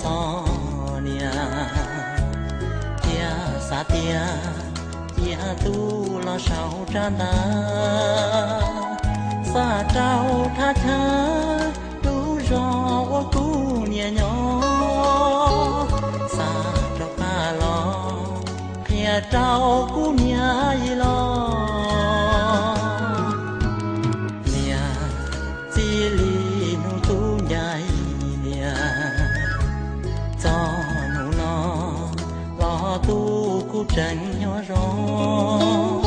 txog niam, thiaj xav tias cia tub los sau rab ntawv, xa rau thaj chaw lub zos uas kuv niam nyob, xa rov qab los qhia rau kuv niam yig los. Niam, txij li hnub tub ncaim niam, txog hnub no los tub kuj tseem nyob zoo,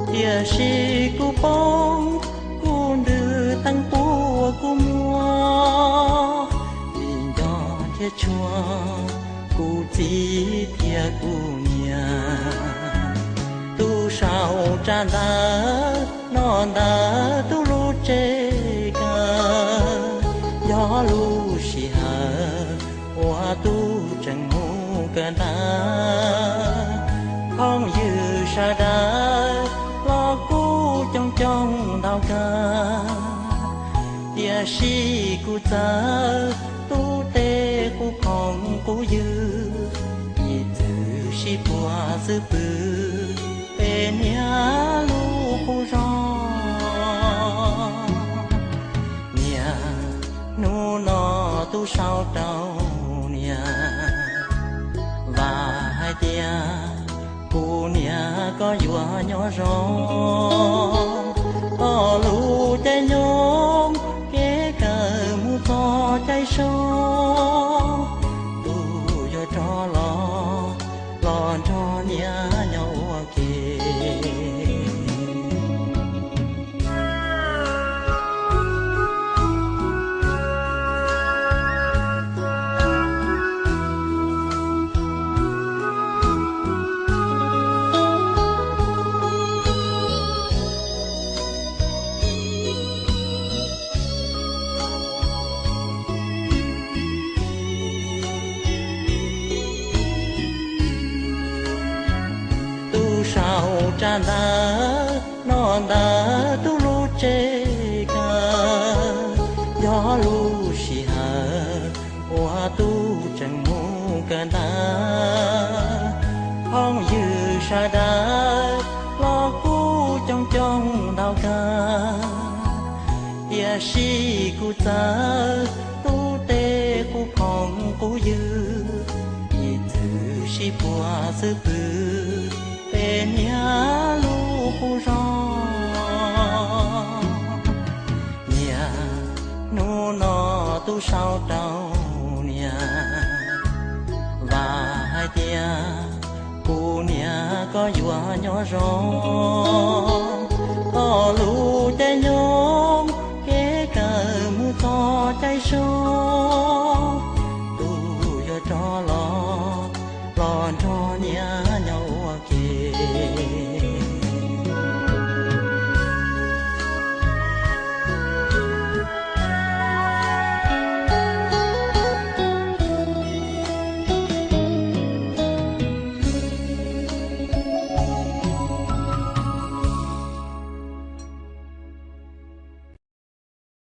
tiam sis kuj poob kuv ntws teeb puv uas kuv muaj, vim nco thiab tshua kuv txiv thiab kuv niam. Tub sau rab ntawv no ntawm tub lub tsev kawm, yog lub sij hawm uas tub tseem mus kawm ntawv. Phooj ywg sawv daws los kuj coob coob ntau kawg, tiam sis kuv txawv tub tej qub phooj qub ywg, ib txwm sib puag xwb pwg peb niam lub qub zos. Niam, hnub no tub sau rau niam, vam hais tias kuv niam koj yuav nyob zoo, txoj lub caij nyoog kev kawm mus txog caij so, tub yuav rov los, los nrog niam nyob ua ke. Tub sau rab ntawv no ntawm tub lub tsev kawm, yog lub sij hawm uas tub tseem mus kawm ntawv. Phooj ywg sawv daws los kuj coob coob ntau kawg, tiam sis kuv txawv tub tej qub phooj qub ywg, ib txwm sib puag xwb pwg peb niam lub qub zos. Niam, hnub no tub sau rau niam, vam hais tias kuv niam koj yuav nyob zoo, txoj lub caij nyoog kev kawm mus txog caij so,